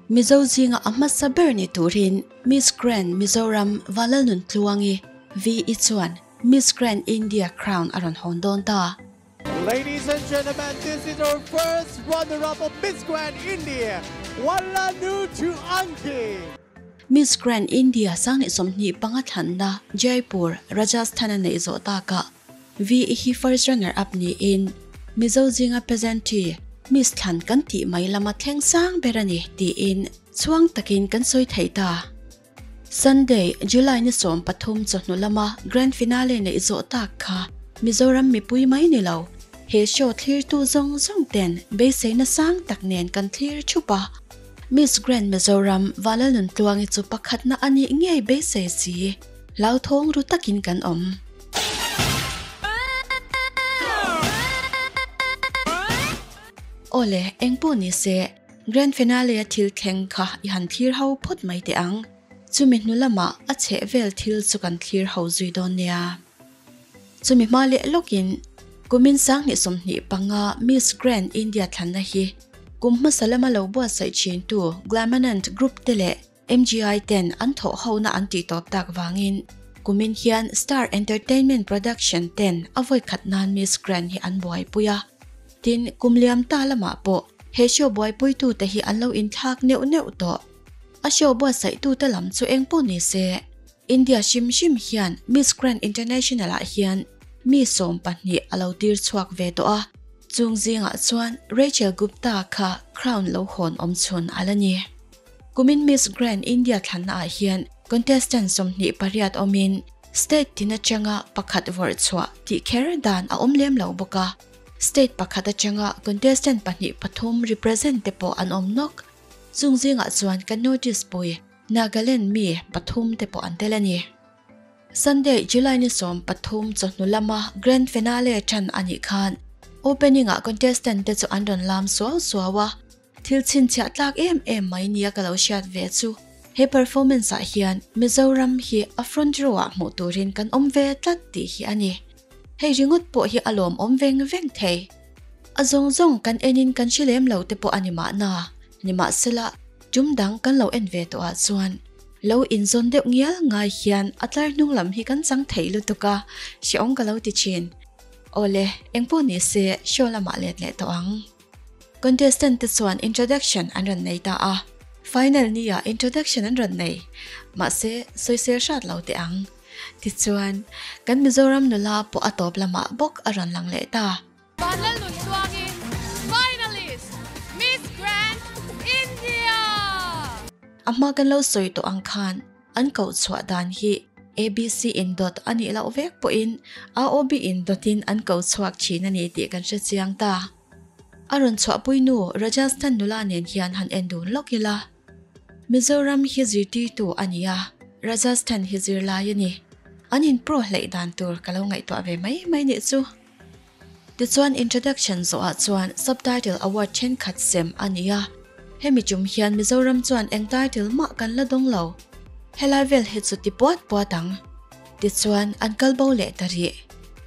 Mizo zinga a hmasa ber ni turin Miss Grand Mizoram Vanlalnuntluangi, VE chuan Miss Grand India crown a rawn hawn dawn ta. Ladies and gentlemen, this is our first runner-up of Miss Grand India, Vanlalnuntluangi. Miss Grand India 2025 thlanna Jaipur, Rajasthan-a neih zawh takah VE hi first runner-up niin Mizo zinga pageantry Miss thlan kan tih mai lama thleng sang ber a ni tiin chhuang takin kan sawi thei ta. Sunday, July ni 13 chawhnu lama Grand Finale neih zawh tak kha Mizoram mipui mai ni lo, he show thlirtu zawng zawng ten beiseina sang tak nen kan thlir thup a. Miss Grand Mizoram Vanlalnuntluangi chu pakhatna a nih ngei beisei si, hlauthawng ru takin kan awm. Awle, engpawh ni se, Grand Finale a thil thleng kha i han thlir ho phawt mai teh ang. Chumi hnu lamah a chheh vel thil chu kan thlir ho zui dawn nia. Chumi hma leh lawkin kumin 2025 Miss Grand India thlanna hi kum hmasa lama lo buatsaih thintu Glamanand Group te leh MGI ten an thawh hona an tih tawp tak vangin kumin hian Star Entertainment Production ten a vawi khat nan Miss Grand hi an buaipui a. Tin, kum liam ta lamah pawh he show buaipuitute hi an lo inthlak neuh neuh tawh. A show buatsaihtute lam chu eng pawh ni se, India hrim hrim hian Miss Grand International ah hian mi 12 a lo tir chhuak ve tawh a, chung zingah chuan Rachel Gupta kha crown lo hawn awm chhun a la ni. Kumin Miss Grand India thlanna ah hian contestant 28 awmin state tin atanga pakhat vawrh chhuah tih kher dan a awm lem lo bawk a, state pakhat atanga contestant pahnih pathum represent te pawh an awm nawk. Chung zingah chuan kan notice pui Nagaland mi pathum te pawh an tel a ni. Sunday, July ni 13 chawhnu lama Grand Finale tan a nih khan opening ah contestant te chu an rawn lam suau suau a, Thil chhinchhiah tlak em em mai nia ka lo hriat ve chu he performance ah hian Mizoram hi a front row ah hmuh turin kan awm ve tlat tih hi a ni. Hei ringawt pawh hi a lawmawm veng veng thei. A zawng zawng kan enin kan hre lem lo te pawh a ni mahna, nimahsela tum dang kan lo en ve tawh ah chuan lo inzawn deuh ngial ngai hian a tlar hnung lam hi kan chang thei lutuk a, hrehawm ka lo ti thin. Awle, engpawh ni se show lamah let leh tawh ang. Contestant te chuan introduction an rawn nei ta a, final ni ah introduction an rawn nei, mahse sawisel hrat lo teh ang. Tichuan, kan Mizoram nula pawh a tawp lamah bawk a rawn lang leh ta. Vanlalnuntluangi, Finalist, Miss Grand India! A hma kan lo sawi tawh ang khan an koh chhuah dan hi ABC in dawt a nih loh vek pawhin AOB in dawtin an ko chhuak thin a ni tih kan hre chiang ta. A rawn chhuahpui nu Rajasthan nula nen hian han en dun lawk ila. Mizoram hi zirtirtu a ni a, Rajasthan hi zirlai a ni. An in pro hleih dan tur ka lo ngaihtuah ve mai mai nih chu. Tichuan introduction zawhah chuan subtitle award thenkhat sem a ni a, hemi tum hian Mizoram chuan eng title mah kan la dawng lo. Helai vel hi chu ti puat puat ang. Tichuan an kal bo leh ta rih.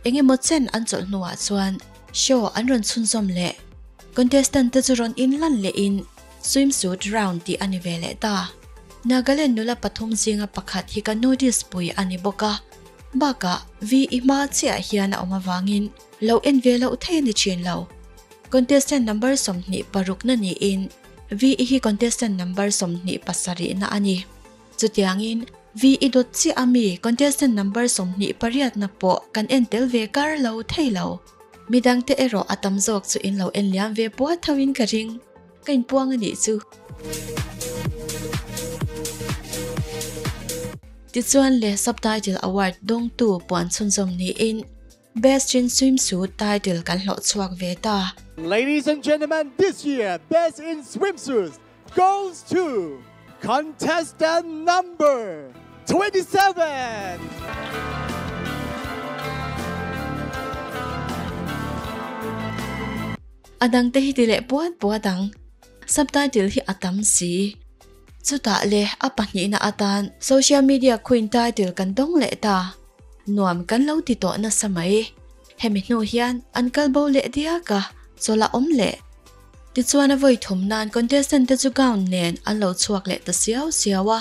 Engemaw chen an chawlh hnuah chuan Show an rawn chhunzawm leh. Contestant te chu rawn inlan lehin swimsuit round tih a ni ve leh ta. Nagaland nula pathum zinga pakhat hi ka notice pui a ni bawk a. Bakah VE hma chiah hian a awm avangin lo en ve loh thei a ni thin lo. Contestant number 26 na niin VE hi contestant number 27 na a ni. Chutiangin VE dawt chiah a mi contestant number 28 na pawh kan en tel ve kar lo thei lo. Midangte erawh a tam zawk chu in lo en liam ve puat tho in ka ring. Ka inpuang a nih chu. Tichuan le subtitle award dawngtu puan chhunzawm niin Best in Swimsuit title kan hlawh chhuak ve ta. Ladies and gentlemen, this year Best in Swimsuit goes to contestant number 27! A dangte hi ti leh puat puat ang. Subtitle hi a tam si. Chutah le a pahnihna atan social media queen title kan dawng leh ta. Nuam kan lo ti tawh nasa mai. Hemi hnu hian an kal bo leh diak a, chawlh a awm leh. Tichuan a vawi thum nan contestant te chu gown nen an lo chhuak leh ta siau siau a.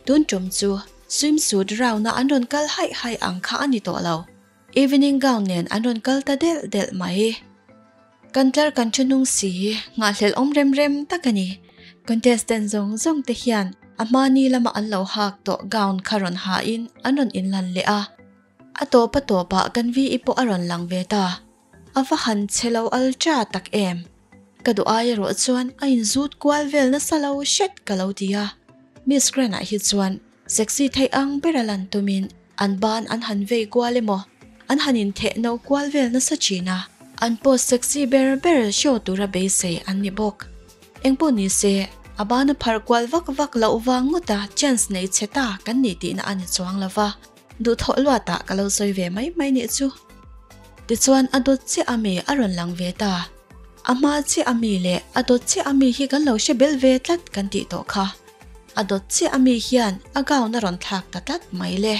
Tun tum chu swimsuit round a an rawn kal haih haih ang kha a ni tawh lo. Evening gown nen an rawn kal ta delh delh mai. Kan tlar kan thu hnung si, nghahhlelh awm rem rem tak a ni. Contestant zawng zawng te hian a hmani lama an lo hak tawh gown kha rawn ha in an rawn inlan leh a. A tawp a tawpah kan VE pawh a rawn lang ve ta. A va han chhe lo al cha tak em! Ka duh ai erawh chuan a inzut kual vel nasa lo hret ka lo ti a. Miss Grant-ah hi chuan sexy theih ang bera lan tumin an ban an han vei kual emaw, an han intheh no kual vel nasa thin a. An post sexy ber ber show tura beisei an ni bawk. Engpawh ni se, a ban a phar kual vak vak loh vang ngawta chance nei chhe ta kan nih tihna a ni chuang lo va. Duhthawh luatah ka lo sawi ve mai mai nih chu. Tichuan a dawt chiah a mi a rawn lang ve ta. A hma chiah a mi leh a dawt chiah a mi hi kan lo hre bel ve tlat kan tih tawh kha. A dawt chiah a mi hian a gown a rawn thlak ta tlat mai le.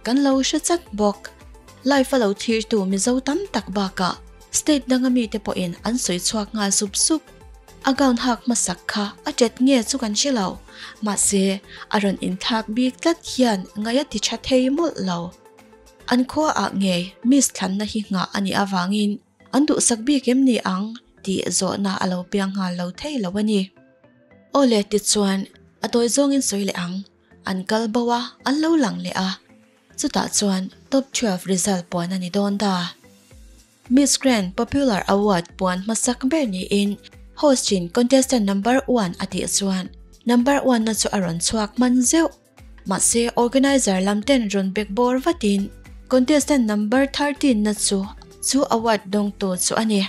Kan lo hre chat bawk. Live a lo thirtu Mizo tam tak bakah state danga mite pawhin an sawi chhuak nghal sup sup. A gown hak hmasak kha a tet nge chu kan hre lo, mahse a rawn inthlak bik tlat hian ngaih a ti tha thei mawlh lo. An khua ah ngei Miss thlanna hi nghah a nih avangin an duhsak bik em ni ang tih zawhna a lo piang nghal lo thei lo a ni. Aw le tichuan a tawi zawngin sawi leh ang, an kal bo a, an lo lang leh a, chutah chuan top 12 result puan a ni dawn ta. Miss Grand Popular Award puan hmasak ber niin host in contestant number one a tih chuan number one na chu a rawn chhuak hman zeuh. Mahse organizer lam ten rawn bek bawr vatin contestant number 13 na chu chu award dawngtu chu a ni.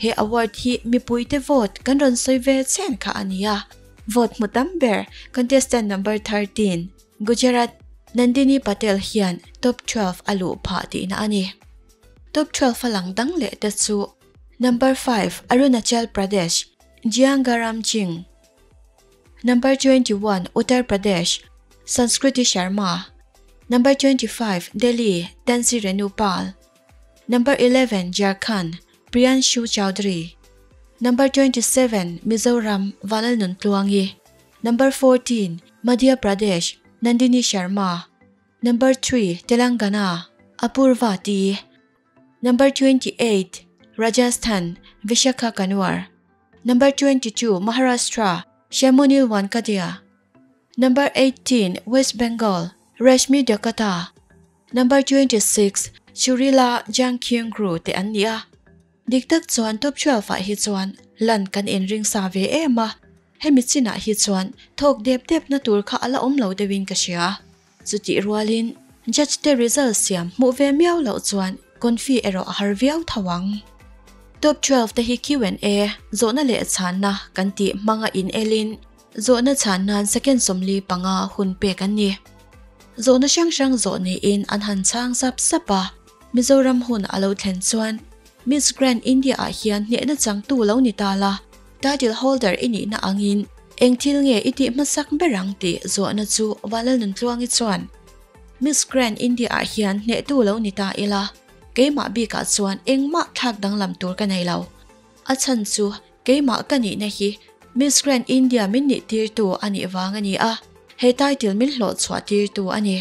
He award hi mipuite vote kan rawn sawi ve chhen kha a ni a. Vote hmu tam ber contestant number 13 Gujarat Nandini Patel hian top 12 a luh phah tihna a ni. Top 12 a lang dang leh te chu Number 5 Arunachal Pradesh Jiangaram Ching, Number 21 Uttar Pradesh Sanskriti Sharma, Number 25 Delhi Tansi Renu Pal, Number 11 Jharkhand Priyanshu Chowdhury, Number 27 Mizoram Vanlalnuntluangi, Number 14 Madhya Pradesh Nandini Sharma, Number 3 Telangana Apurva T, Number 28 Rajasthan Vishakha Kanwar, Number 22 Maharashtra Shemonil Wankadia, Number 18 West Bengal Rashmi Dakata, Number 26 Churila Jangkhyungru te an ni a. Dik tak chuan top 12 ah hi chuan lan kan inring sa ve em a, hemi chinah hi chuan thawk dep dep na tur kha a la awm lo deuhin ka hria. Chutih rualin judge te result siam hmuh ve miau loh chuan confi erawh a har viau tho ang. Top 12 te hi Q&A, zawhna leh chhanna, kan tih hmanga in elin zawhna chhan nan second 45 hun pek an ni. Zawhna hrang hrang zawh niin an han chhang sap sap a, Mizoram hun a lo thlen chuan Miss Grand India ah hian hnehna changtu lo ni ta la, title holder i nihna angin eng thil nge i tih hmasak ber ang tih zawhna chu Vanlalnuntluangi chuan Miss Grand India ah hian hnehtu lo ni ta ila, keimah bikah chuan engmah thlak danglam tur ka nei lo. A chhan chu keimah ka nihna hi Miss Grand India min nih tirtu a nih vang a ni a, he title min hlawh chhuah tirtu a ni.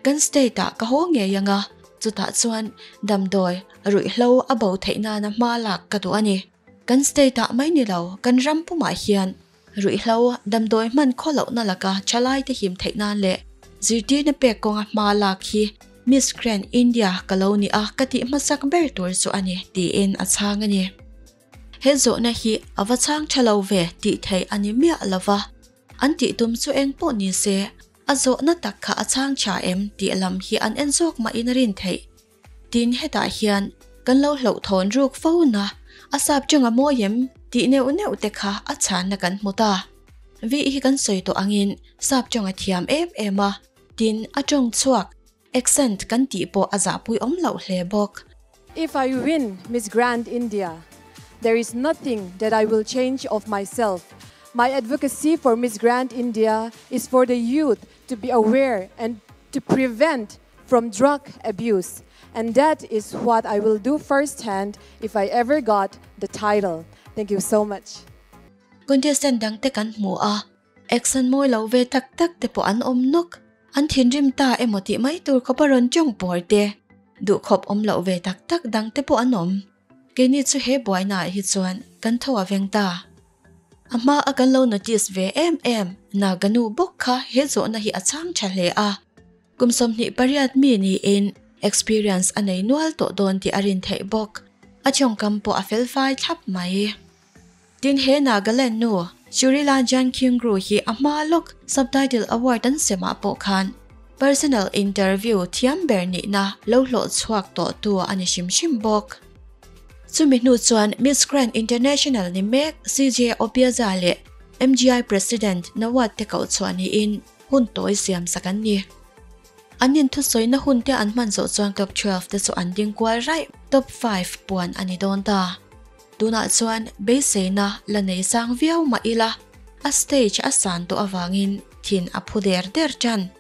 Kan state ah ka haw ngei ang a, chutah chuan damdawi ruihhlo a bo theih nana hma lak ka duh a ni. Kan state ah mai ni lo, kan ram pumah hian ruihhlo damdawi hman khaw lohna laka thalai te him theih nan leh zirtirna pek kawnga hma lak hi Miss Grand India ka lo ni a ka tih hmasak ber tur chu a ni, tiin a chhang a ni. He zawhna hi a va chhang tha lo ve tih theih a ni miah lo va, an tih tum chu eng pawh ni se, A zawhna tak kha a chhang tha em tih lam hi an en zawk mahin a rin theih. Tin hetah hian kan lo hlauhthawn ruk fo na, a sap chunga mawi em tih neuh neuh te kha a chhanna kan hmu ta. Vi hi kan sawi tawh angin sap chunga thiam em em a, tin a tawng chhuak, accent, kan tih pawh a zahpui awm loh hle bawk. If I win Miss Grand India, there is nothing that I will change of myself. My advocacy for Miss Grand India is for the youth to be aware and to prevent from drug abuse. And that is what I will do firsthand if I ever got the title. Thank you so much. Contestant dangte kan hmu a, action mawi lo ve tak tak te pawh an awm nawk. An thinrim ta emaw tih mai tur khawpa rawn tawng pawr te, duhkhawp awm loh ve tak tak dang te pawh an awm. Keini chu he buainaah hi chuan kan tho a veng ta. A hma a kan lo notice ve em em Naganu bawk kha he zawhna hi a chhang tha hle a. Kum 28 mi niin experience a nei nual tawh dawn tih a rin theih bawk. A tawngkam pawh a felfai thlap mai. Tin he Nagaland nu Shurila Jankhingru hi a hma lawk Subtitle Award an semah pawh khan personal interview thiam ber nihna lo hlawh chhuak tawhtu a ni hrim hrim bawk. Chumi hnu chuan Miss Grand International ni mek CJ Opiaza leh MGI President Nawat te koh chhuah niin hun tawi siam sak an ni. An inthusawina hun te an hman zawh chuan Top 12 te chu an ding kual raih, Top 5 puan a ni dawn ta. Tunah chuan beiseina la nei sang viau mah ila, a stage a san tawh avangin thin a phu der der tan.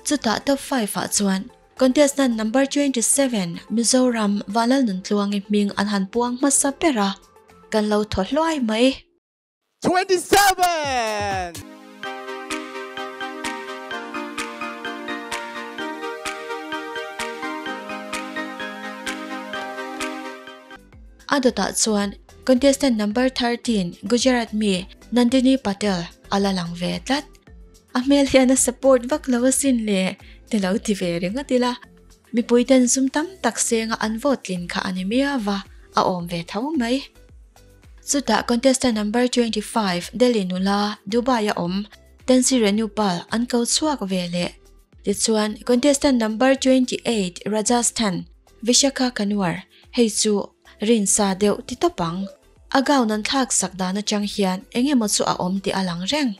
Chutah Top 5 ah chuan contestant number 27 Mizoram Vanlalnuntluangi hming an han puang hmasa ber a, kan lo thaw hluai mai. 27! A dawtah chuan contestant number 13 Gujarat mi Nandini Patel a la lang ve tlat. A hmel hian a support vak lo asin le ti lo ti ve ringawt ila. Mipui ten zum tam tak senga an vote tlin kha a ni miau a, a awm ve tho mai. Chutah contestant number 25 Delhi nula Dubai a awm Tensi Renupal an ko chhuak ve leh. Tichuan contestant number 28 Rajasthan Vishakha Kanwar hei chu rinsa deuh ti tawp ang. A gown an thlak sak dan atang hian eng emaw chu a awm tih a lang reng.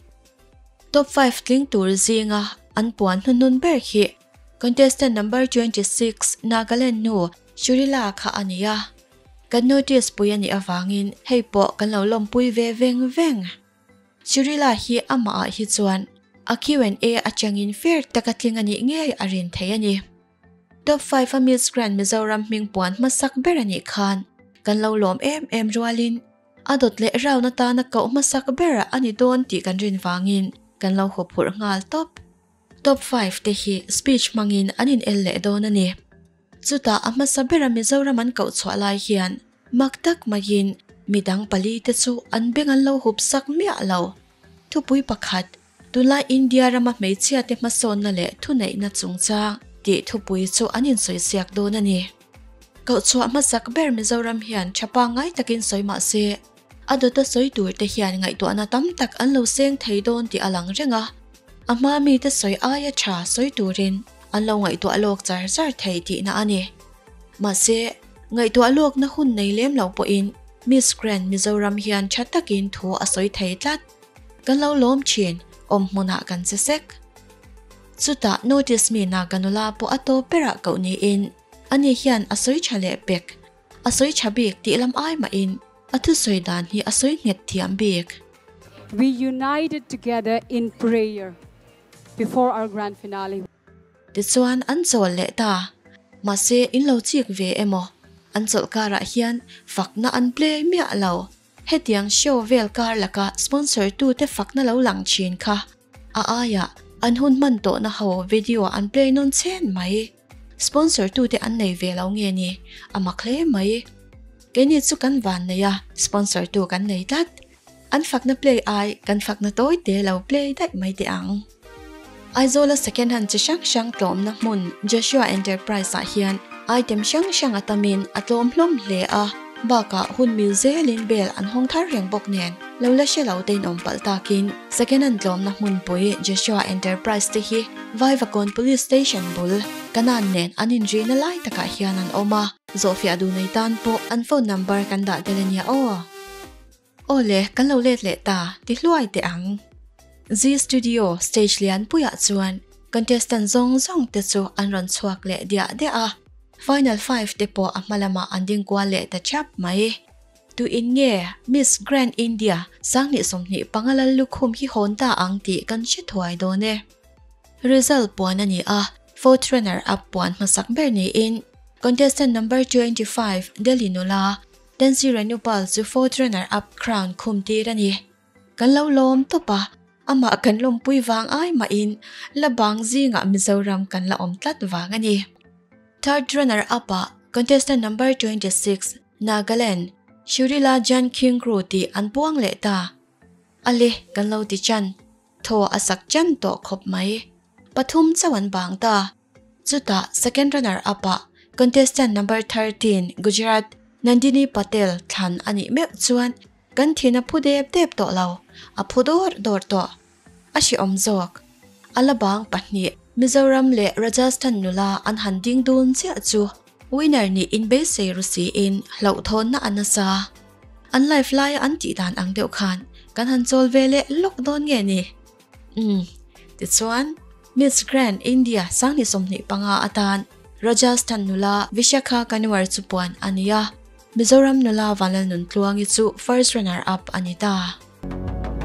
Top 5 tling tur zinga an puan hnuhnun ber hi contestant number 26 Nagaland nu Shurila kha a ni a. Kan notice pui a nih avangin hei pawh kan lo lawmpui ve veng veng. Shurila hi amah ah hi chuan a Q&A atangin fair taka tling a nih ngei a rin thei a ni. Top 5 a Miss Grand Mizoram hming puan hmasak ber a nih khan kan lo lawm em em rualin a dawt leh round atana koh hmasak ber a ni dawn tih kan rin vangin kan lo haw phurh nghal tawp. Top 5 te hi speech hmangin an in el leh dawn a ni. Chutah a hmasa bera Mizoram an koh chhuah lai hian mak tak maiin midang pali te chu an beng an lo hup sak miah lo. Thupui pakhat, tunlai India rama hmeichhia te hmasawnna leh thuneihna chungchang tih thupui chu an insawi siak dawn a ni. Koh chhuah hmasak ber Mizoram hian tha pangngai takin sawi mah se, a dawta sawi tur te hian ngaihtuahna tam tak an lo seng thei dawn tih a lang reng a. A hma mite sawi aia tha sawi turin an lo ngaihtuah lawk char char thei tihna a ni. Mahse, ngaihtuah lawkna hun nei lem lo pawhin Miss Grand Mizoram hian tha takin thu a sawi thei tlat. Kan lo lawm thin, awm hmunah kan che sek. Chutah notice mi Naganula pawh a tawp berah koh niin ani hian a sawi tha leh pek. A sawi tha bik tih lam ai mahin a thusawi dan hi a sawi nghet thiam bik. We united together in prayer before our grand finale. Tichuan an chawl leh ta. Mahse in lo chik ve emaw? An chawlh karah hian fakna an play miah lo. Hetiang show vel kar laka sponsor tute fakna lo lang thin kha a aiah an hun hman tawhna ho video an play nawn chhen mai. Sponsor tute an nei ve lo nge ni? A mak hle mai. Keini chu kan van nei a, sponsor tu kan nei tlat. An fakna play ai kan fakna tawi te lo play daih mai teh ang. Aizawla second hand chi hrang hrang tlawmna hmun Joshua Enterprise ah hian item hrang hrang a tamin a tlawm hlawm hle a, bakah hun mil zelin bel an hawng thar reng bawk nen lo la hre lo te in awm palh takin second hand tlawmna hmunpui Joshua Enterprise te hi Vaivakawn Police Station bul Kanan nen an inrihna lai takah hian an awm a, zawhfiah duh nei tan pawh an phone number kan dah tel a nia aw. Aw le, kan lo let leh ta, ti hluai teh ang. Zee Studio stage lian puiah chuan contestant zawng zawng te chu an rawn chhuak leh diah diah a, final five te pawh a hma lamah an ding kual leh ta chap mai. Tu in nge Miss Grand India 2025 lal lukhum hi hawn ta ang tih kan hre thuai dawn e. Result puan a ni a, fourth runner up puan hmasak ber niin contestant number 25 Delhi nula. Tensi Renupal chu fourth runner up crown khum tir a ni. Kan lo lawm tawp a, amah kan lawmpui vang ai mahin la bang zingah Mizoram kan la awm tlat vang a ni. Third runner up ah contestant number 26 Nagaland Shurila Jan Khingru tih an puang leh ta. A le kan lo ti chan, thaw a sak chan tawh khawp mai. Pathum chauh an bang ta. Chutah second runner up ah contestant number 13 Gujarat Nandini Patel thlan a nih meuh chuan kan thin a phu dep dep tawh lo, a phu dawr dawr tawh. A hrehawm zawk. A la bang pahnih Mizoram leh Rajasthan nula an han ding dun chiah chu winner nih inbeisei ru siin hlauhthawnna a nasa. An live laia an tih dan ang deuh khan kan han chawl ve leh lawk dawn nge ni? Umm. Tichuan, Miss Grand India 2025 atan Rajasthan nula Vishakha Kanwar chu puan a ni a, Mizoram nula Vanlalnuntluangi chu first runner up a ni ta.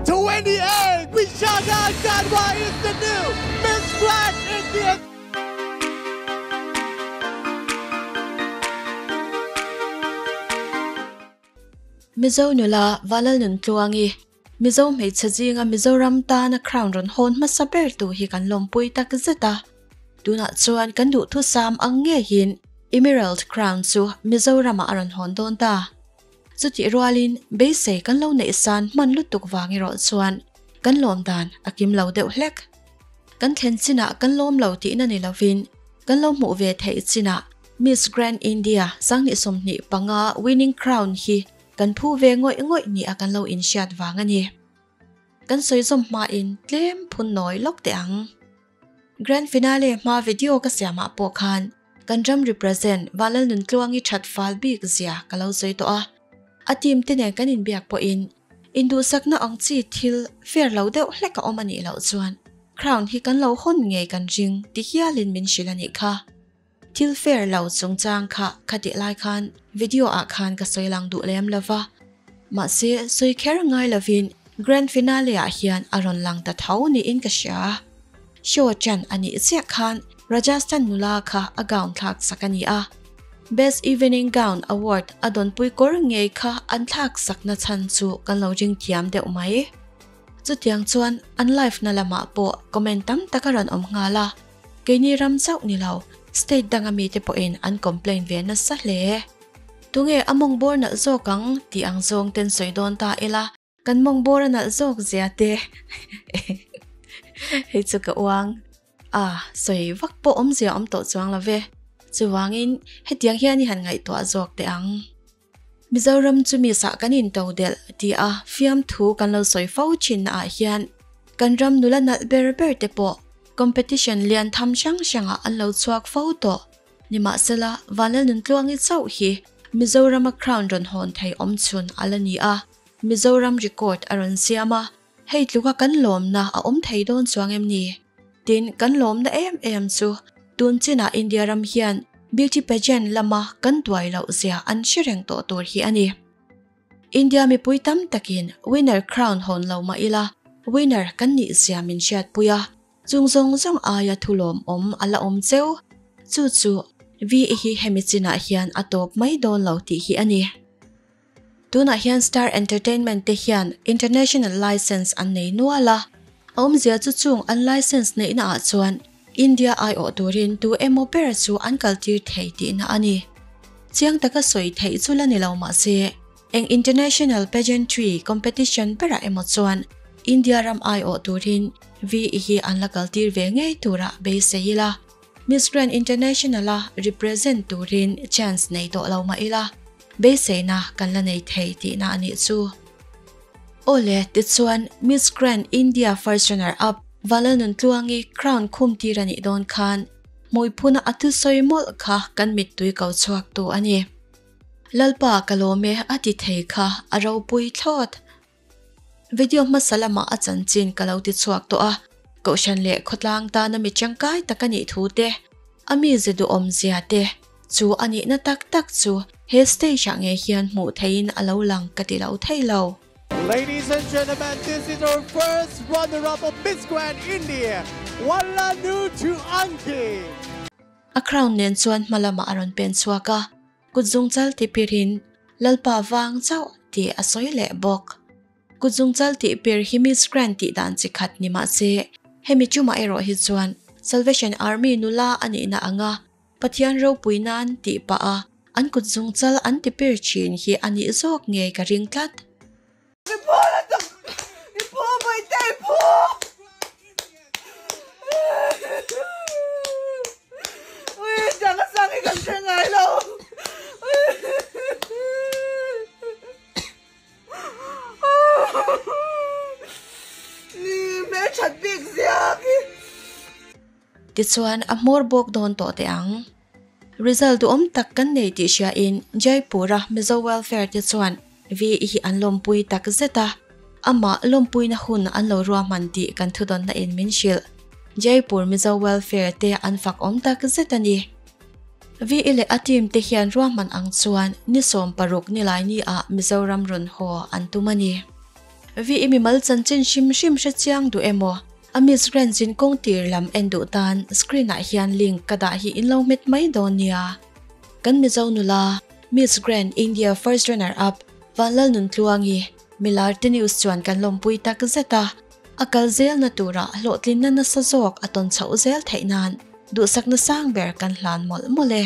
28 Vishakha Kanwar is the new Miss Grand India. Mizo nula Vanlalnuntluangi Mizo hmeichhe zinga Mizoram tana crown rawn hawn hmasa ber tu hi kan lawmpui tak zet a. Tunah chuan kan duhthusam ang ngeiin Emerald Crown chu Mizoramah a rawn hawn dawn ta. Chutih rualin beisei kan lo neih san hman lutuk vang erawh chuan kan lawm dan a kim lo deuh hlek. Kan thlen chinah kan lawm lo tihna ni lovin kan lo hmuh ve theih chinah Miss Grand India 2025 winning crown hi kan phu ve ngawih ngawih ni a kan lo inhriat vang a ni. Kan sawi zawm hmain tlem phun nawi lawk teh ang. Grand Finale hma video ka siamah pawh khan kan ram represent Vanlalnuntluangi that fal bik zia ka lo sawi tawh a. A team te nen kan inbiak pawhin induhsakna ang chi thil fair lo deuh hlek a awm a nih loh chuan crown hi kan lo hawn ngei kan ring ti hialin min hrilh a nih kha. Thil fair lo chungchang kha khatih lai khan video ah khan ka sawi lang duh lem lova. Mahse sawi kher ngai lovin grand finale ah hian a rawn lang ta tho niin ka hria. Show chan a nih chiah khan Rajasthan nula kha a gown thlak sak a ni a. Best Evening Gown Award a dawnpui kawr ngei kha an thlak sakna chhan chu kan lo ring thiam deuh mai. Chutiang chuan an live na lamah pawh comment tam tak a rawn awm nghal a. Keini ram chauh ni lo, state danga mite pawhin an complain ve nasa hle. Tunge a mawng bawr nalh zawk ang tih ang zawng ten sawi dawn ta ila, kan mawng bawr a nalh zawk zia te hei chu ka uang a, sawi vak pawh awmzia awm tawh chuang lo ve. Chuvangin hetiang hian i han ngaihtuah zawk teh ang. Mizoram chu mi sah kan into delh ti a fiamthu kan lo sawi fo thin naah hian kan ram nula nalh ber ber te pawh competition lian tham hrang hrangah an lo chhuak fo tawh. Nimahsela, Vanlalnuntluangi chauh hi Mizorama crown rawn hawn thei awm chhun a la ni a, Mizoram record a rawn siam a, hei tluka kan lawmna a awm thei dawn chuang em ni? Tin, kan lawmna em em chu tun chinah India ram hian beauty pageant lama kan duai loh zia an hre reng tawh tur hi a ni. India mipui tam takin winner crown hawn lo mah ila winner kan nih zia min hriatpui a, chung zawng zawng aia thu lawmawm a la awm cheu. Chu chu VE hi hemi chinah hian a tawp mai dawn lo tih hi a ni. Tunah hian Star Entertainment te hian international license an nei nual a, a awmzia chu chung an license neihna ah chuan India aiawh turin tu emaw ber chu an kaltir thei tihna a ni. Chiang taka sawi theih chu la ni lo mahse, eng international pageantry competition berah emaw chuan India ram aiawh turin VE hi an la kaltir ve ngei turah beisei ila, Miss Grand International a represent turin chance nei tawh lo mah ila, beiseina kan la nei thei tihna a nih chu. Awle, tichuan Miss Grand India first runner up Vanlalnuntluangi crown khum tir a nih dawn khan hmuiphuna a thusawi mawlh kha kan mittui ko chhuak tu a ni. Lalpa ka lawm e a ti thei kha a ropui thlawt. Video hmasa lamah a chanchin ka lo ti chhuak tawh a, Kohhran leh khawtlang tana mi tangkai tak a nih thu te, a mize duhawm zia te chu a nihna tak tak chu he stage ah ngei hian hmuh theihin a lo lang ka ti lo thei lo. Ladies and gentlemen, this is our first runner-up of Miss Grand India, Walanu Chuangki. A crown nen chuan hma lamah a rawn pen chhuak a, kut zungchal ti pirin. Lalpa vang chauh tih a sawi leh bawk. Kutzungchal tih pir hi Miss Grand tih dan chi khat ni mah se, hemi chumah erawh hi chuan Salvation Army nula a nihna anga Pathian ropui nan tih pah a an kutzungchal an ti pir thin hi a nih zawk ngei ka ring tlat. I phu lutuk! I phu Bawihte i phu! Ui tiang a sang hi kan hre ngai lo. Ni hmelthat bik ziak hi. Tichuan a hmawr bawk dawn tawh teh ang. Result duhawm tak kan nei tih hriain Jaipur-a Mizo Welfare te chuan VE hi an lawmpui tak zet a, amah lawmpuina hun an lo ruahman tih kan thudawnna in min hrilh. Jaipur Mizo Welfare te an fak awm tak zet a ni. VE leh a team te hian ruahman ang chuan ni 16 nilai ni ah Mizoram rawn haw an tum a ni. VE mimal chanchin hrim hrim hre chiang duh emaw? A Miss Grand zin kawng tir lam en duh tan screen ah hian link ka dah hi in lo hmet mai dawn nia. Kan Mizo nula, Miss Grand India first runner up Vanlalnuntluangi, Milar te news chuan kan lawmpui tak zet a, a kal zelna turah hlawhtlinna nasa zawk a tawn chhoh zel theih nan duhsakna sang ber kan hlan mawlh mawlh e.